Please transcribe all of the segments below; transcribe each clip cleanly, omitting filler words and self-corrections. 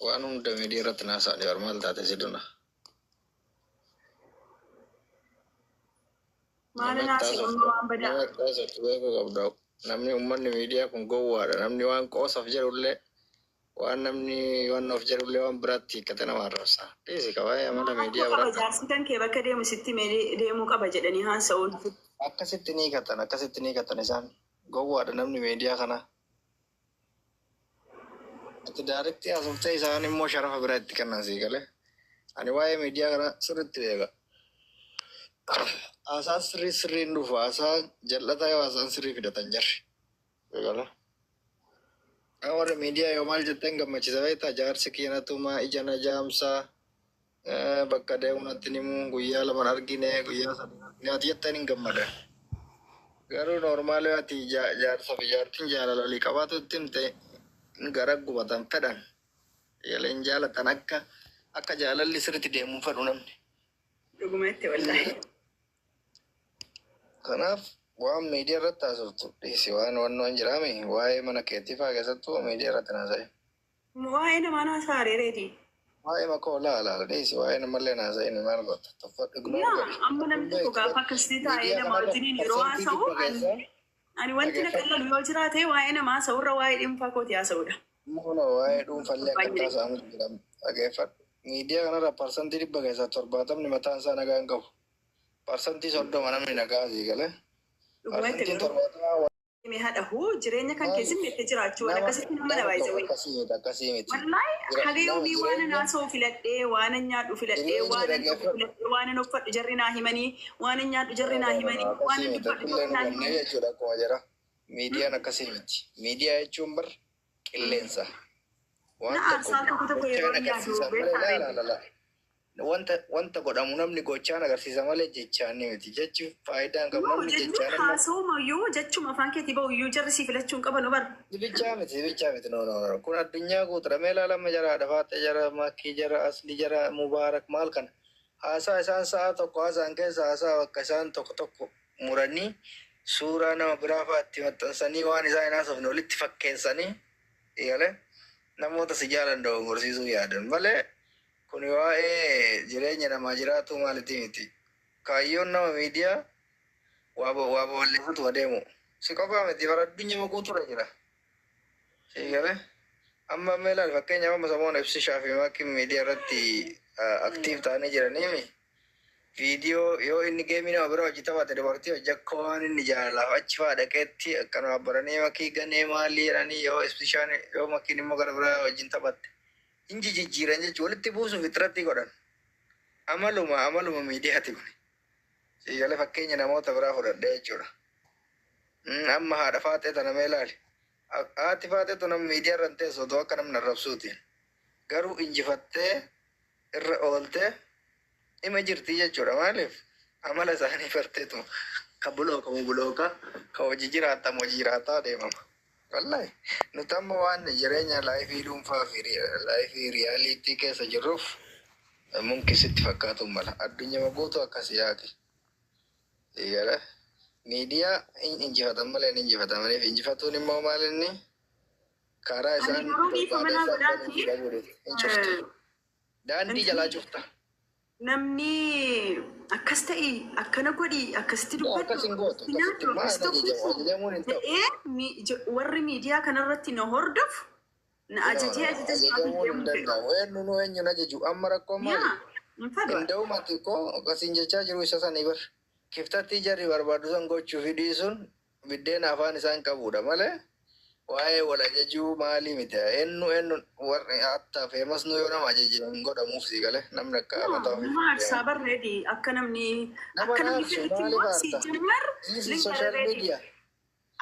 Waan hunda miidiyaa irratti naasaadha. Bar maal taate si duna? Maala Nama itti naasii amma haasoftu waan badaa. nama itti haasoftu beekuu qabda. Namni uummanni miidiyaa kun gowwaadha. Namni waan qoosaaf jedhullee, waan namni waan of jedhullee waan biraatti hiikkate nama arrabsa. Dhiisi ka waa'ee amala Rakkoo miidiyaa qaba biratti. Jaarsi kan kee bakka deemu sitti himee deemuu qaba jedhanii haasa'uun. Akkasitti ni hiikatan, akkasitti ni hiikatan isaan. Gowwaadha namni miidiyaa kanaa. Ati daariktii haasoftee isaan immoo sharafa biraa itti kennan, sii galee. Ani waa'ee miidiyaa kana sirriitti beeka. Haasaan sirrii sirriin dhufu, haasaa jal'ataa yoo haasaan sirrii fidatan jarri. Sii galee. Warri miidiyaa yoo maal jetteen gammachiisa beektaa? Jaarsi kiyya na tumaa, ija na jaamsaa, bakka deemu natti himu, guyyaa 2 argine, guyyaa 3 argine ati jetteen hin gammadan. Garuu normal ati jaarsa fi jaartiin jaalala walii qabaatu itti himte gara gubatan fedhan. Yaleen jaalatan akka jaalalli sirriitti deemu hin fedhu namni. Dhugumatti wallaahi. Kanaaf waan miidiyaa irratti haasoftu dhiisi, waan wannoo hin jiraame waa'ee mana keetii fa'aa keessattuu miidiyaa irratti hin haasa'in. Waa'ee namaa naasaa reereeti. Waa'ee makoo laala dhiisi, waa'ee namallee hin haasa'in, maal goota, tuffadhu, ignore Yaa godhi. amma Akkuma namni tokko beektu gaafa akkasitti taa'ee miidiyaa nama kanarra wajjiniin yeroo parsantii haasa'u 100 keessaa ani wanti na dhageeffadhu. qallalu yoo jiraate waa'ee namaa haasa'urra waa'ee dhuunfaa kooti haasa'udha. No, waa'ee dhuunfallee akka Baay'ee. taasa'amu jira, dhageeffadhu. Miidiyaa kanarra 100% keessaa 70 mataan isaa nagaa hin qabu. 30% namni nagaa asii galee. Dhugumatti Parsantiin garuu. 70 Hime haadha huu jireenya kan maali keessi itti jiraachuu waan nama akkasitti nama nama na tokko baay'isawee. akkasii miti, akkasii miti. Wallaahi Jira haga nama yoomii waan jireenya haasa'u filadhee, waan nyaadhu filadhee, jireenya waan dhugu dhageeffadhu. filadhee, waan uffadhu jarri naa himanii, waan nyaadhu jarri No, naa no, no, himanii, no, waan akkasii miti. dubbadhu Akkullee jarri nu naa gannee himanii. jechuudha akkuma jira. Miidiyaan akkasii miti. Miidiyaa jechuun bar qilleensa. Waan Na tokko aarsaa tokko tokko yeroo gochaan yaadu agarsiisan malee beekaa laa reebi. laa laa. Wanta godhamu namni gochaan agarsiisa malee jechaan ni miti. Jechi faayidaa hin qabu. No Namni jechuun jechaan amma haasa'umayyuu, jechuma afaan keetii ba'uyyuu jarri sii filachuu hin qabanu bar. Sibichaa miti, sibichaa miti. No, no, no. Kun addunyaa guutuudha. Mee ilaalama jara haadha faaxee, jara Makii, jara Asli, jara Mubaarak maal kana. Haasaa isaan sa'a tokko haasa'an keessa haasaa bakka isaan tokko tokko muranii suuraa nama biraa fa'aa itti maxxansanii waan isaan hin haasofne walitti fakkeessanii eegalee namoota si jaalan dogongorsiisuu yaadan malee kuni waa'ee jireenya namaa jiraatuu maaliti miti. Kaayyoon nama miidiyaa waa waa babal'ifatu adeemu. Si qofaa miti bara, addunyaa guutuurra jira. Si galee? Amma mee ilaali, fakkeenyaaf amma samoon Ibsishaa fi Maakiin miidiyaa irratti active ta'anii jiraniimi. Viidiyoo yoo inni game nama biraa hojii taphate, dubartii hojii akka waan inni jaalalaaf achi fa'aa dhaqeetti akkanuma baranii Makii ganee maalii jedhanii, yoo Ibsishaan yoo Makiin immoo gara biraa wajjin taphatte hin jijjiiran jechuun walitti buusuuf ixirratti godhan. Amaluma miidiyaati kun. Si galee? Fakkeenya namoota biraa fudhadhee jechuudha. Amma haadha faaxee tana mee ilaali. Haati faaxee tun amma miidiyaa irra hin teessu otoo akka namni arrabsuutiin. Garuu injifattee irra ooltee dhima jirti jechuudha. Maaliif? Amala isaanii barteetuma. Ka bulookamu bulooka, ka hojii jiraatamu hojii jiraataa deemama. Wallahi nuti amma waan jireenya life dhuunfaa fi life reality keessa jirruuf mumkin sitti fakkaatu mala. Addunyaa guutuu akkasii yaati. Eegala. Miidiyaa hin injifatan malee hin injifatamaniif, injifatuun immoo maal, inni karaa Ani isaan garuu dhiifama barbaadan naa isaan godhaati. banuuf dhabuudhaaf hin cuftu. Daandii jalaa cufta. Namni akkas ta'i, akkana godhi, akkasitti No, dubbadhu, akkas hin gootu. akkasitti Akkasitti nyaadhu, maal akkasitti ajajamu? uffiftu Ajajamuun hin ta'u. jedhee warri miidiyaa kanarratti na hordofu na No, ajajee no, ajaja isaatiin ajajamuun hin deemuu fedhu. danda'amu. Eenyu nu eenyuun ajaju? Amma rakkoon maali? Yaa hin fedhu. Inda'uma xiqqoo akkasiin jechaa jiru isa sanii bar. Kiftattii jarri barbaadu san gochuu fi dhiisuun biddeena afaan isaan qabudha malee waa'ee wal ajajuu maalii miti. Eenyu eenyu warri hatta famous nu yoo nama ajaje hin godhamuuf, si galee, namni akka No, mataa ofii nama aarsaa deema. barreedi akka namni Nama akka namni aarsu fedhutti maaliif immoo si aarta? jammar This is social lingarreedi media.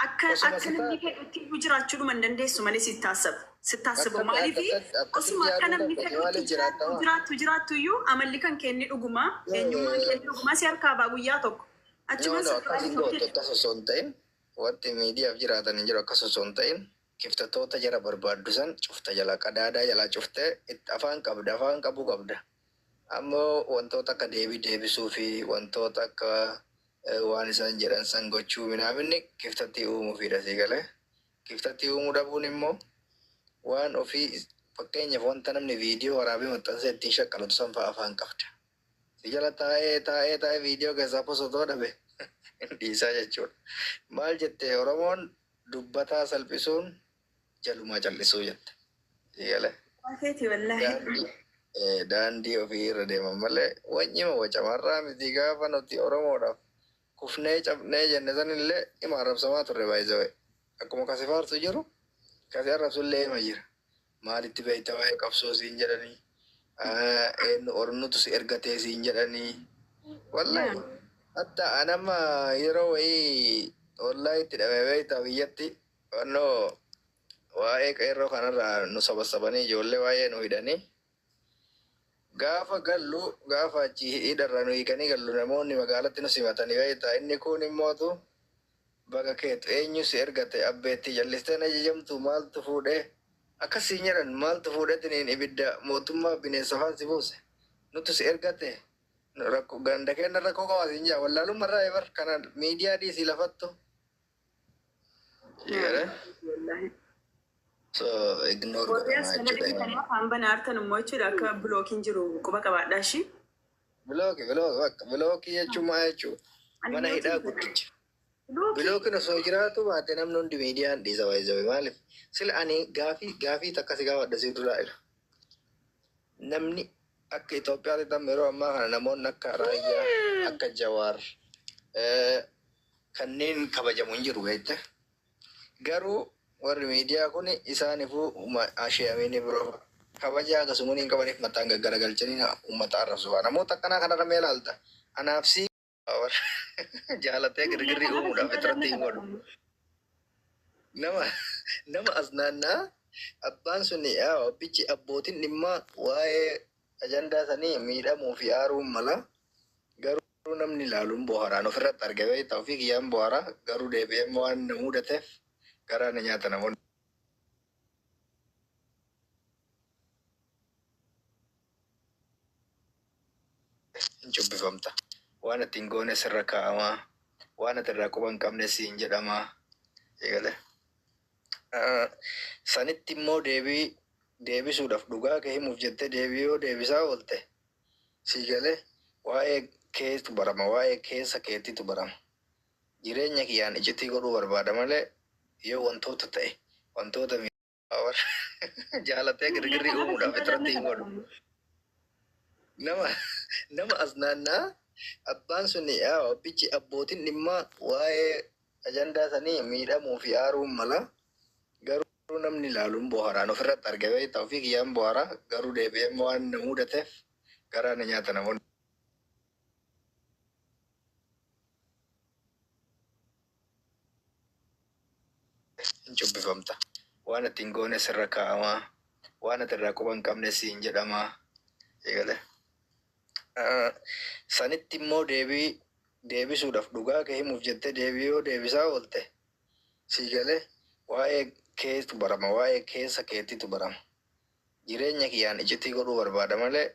akka Osuma akka si namni taate fedhutti iyyuu jiraachuudhuma hin dandeessu malee si taassabu. Si taassabu akkami maaliif akkasitti osuma akka yaaduu namni qabda fedhutti maaliif jiraattu jiraattama? jiraattu jiraattu iyyuu amalli kan kenne dhugumaa, eenyummaan kenne dhugumaa si harkaa baa guyyaa tokko. No, Achumaan no, akkas hin surprise gootu, hojjetu. akkas osoo hin ta'in, wanti miidiyaaf jiraatan hin jiru, akkas osoo hin ta'in, kiftatoota jara barbaaddu san cufta, jala qadaadaa jalaa cuftee itti afaan qabda, afaan qabuu qabda. Ammoo wantoota akka deebii deebisuu fi wantoota akka waan isaan jedhan san gochuu minaaminni kiftattii uumuufiidha, sii galee. Kiftattii uumuu dhabuun immoo waan ofii Fakkeenyaaf, wanta namni viidiyoo waraabee maxxansee ittiin shaqqalatu san fa'a afaan qabda. Si jala taa'ee taa'ee taa'ee viidiyoo keessaa posotoo dhabe dhiisaa jechuudha. Maal jette Oromoon? Dubbataa salphisuun jalumaa callisuu jette. Si galee? Keeti wallaahi. Daandii ofii irra deeman malee wanyima wacamarraa miti. Gaafa nuti Oromoodhaaf kufnee cabnee jenne sanillee ima arrabsamaa turre baay'isawee. Akkuma kasi faarsu jiru kasi arrabsu illee ima jira. Maalitti beekta waa'ee qabsoo siin jedhanii, eenyu ornutu si ergatee siin jedhanii. Wallahi hatta anama yeroo wayii wallahi itti dhabee beektaa biyyatti wannoo waa'ee qeerroo kanarraa nu sabassabanii ijoollee waa'ee nu hidhanii. Gaafa gallu, gaafa achi hidharraa nu hiikanii gallu, namoonni magaalatti nu simatanii beektaa, inni kun immootu baga keetu eenyu si ergate, abbeetti jallisteen ajajamtu, maaltu fuudhee akkasiin jedhan, maaltu fuudheetiniin ibidda mootummaa bineensa afaan si buuse, nutu si ergate, rakkoo ganda kenna rakkoo qabaa siin jaa. Wallaalummarraa ebar kana miidiyaa dhiisii lafattu. Jedhe. Wallaahi. So ignore Warri as godhamaa kana jechuudha. dhibitanii afaan banaa artan immoo jechuudha, akka blockiin jiru quba qabaadhaa ishii. Block, block, bakka blockii jechuun maal jechuudha? Mana hidhaa guddicha. Blockii. Blockiin osoo jiraatu baate namni hundi miidiyaan dhiisa baay'isee. Maaliif? Sila ani gaafii takka si gaafadha si duraa ila. Namni akka Itoophiyaatti amma yeroo ammaa kana namoonni akka Raayyaa, akka Jawaar, kanneen kabajamu hin jiru beekte. Garuu warri miidiyaa kun isaanifuu asheeyamiini biroo kabaja akkasuma hin qabaniif mataan gaggaragalchanii uummata arrabsu. Namoota akkanaa kanarra mee ilaalta? Anaaf si jaalatee girgirrii uumuudhaaf irratti hin godhu. Nama as naannaa abbaan sun abbichi abbootiin dhimma waa'ee ajandaa sanii miidhamuu fi aaruun mala. Garuu namni ilaaluun bohaaraan ofirratti arge beektaa, ofii kiyyaan bohaaraa, garuu deebi'ee immoo waan na mudateef garaa na nyaata namoonni. Hin cubbifamta. Waan ati hin goone sirra kaa'amaa. Waan ati irraa quba hin qabne siin jedhamaa. Eegale. Sanitti immoo deebii deebisuudhaaf dhugaa kee himuuf jettee deebii yoo deebisaa oolte, sii galee, waa'ee keetu barama, waa'ee keessa keetitu barama. Jireenya kiyyaan iccitii godhuu barbaada malee yoo wantoota ta'e wantoota jaalatee girgirrii uumuudhaaf irratti hin godhu. Nama as naannaa abbaan sun abbichi abbootiin dhimma waa'ee ajandaa sanii miidhamuu fi aaruun mala. Garuu namni ilaaluun bohaaraan ofirratti arge beektaa, ofii kiyyaan bohaaraa, garuu deebi'ee immoo waan na mudateef garaa na nyaata namoonni. Hin cubbifamta. Waan ati hin goone sirra kaa'amaa. Waan ati irraa quba hin qabne siin jedhamaa. Eegale. Sanitti immoo deebii deebisuudhaaf dhugaa kee himuuf jettee deebii yoo deebisaa oolte, sii galee, waa'ee keetu barama, waa'ee keessa keetitu barama. Jireenya kiyyaan iccitii godhuu barbaada malee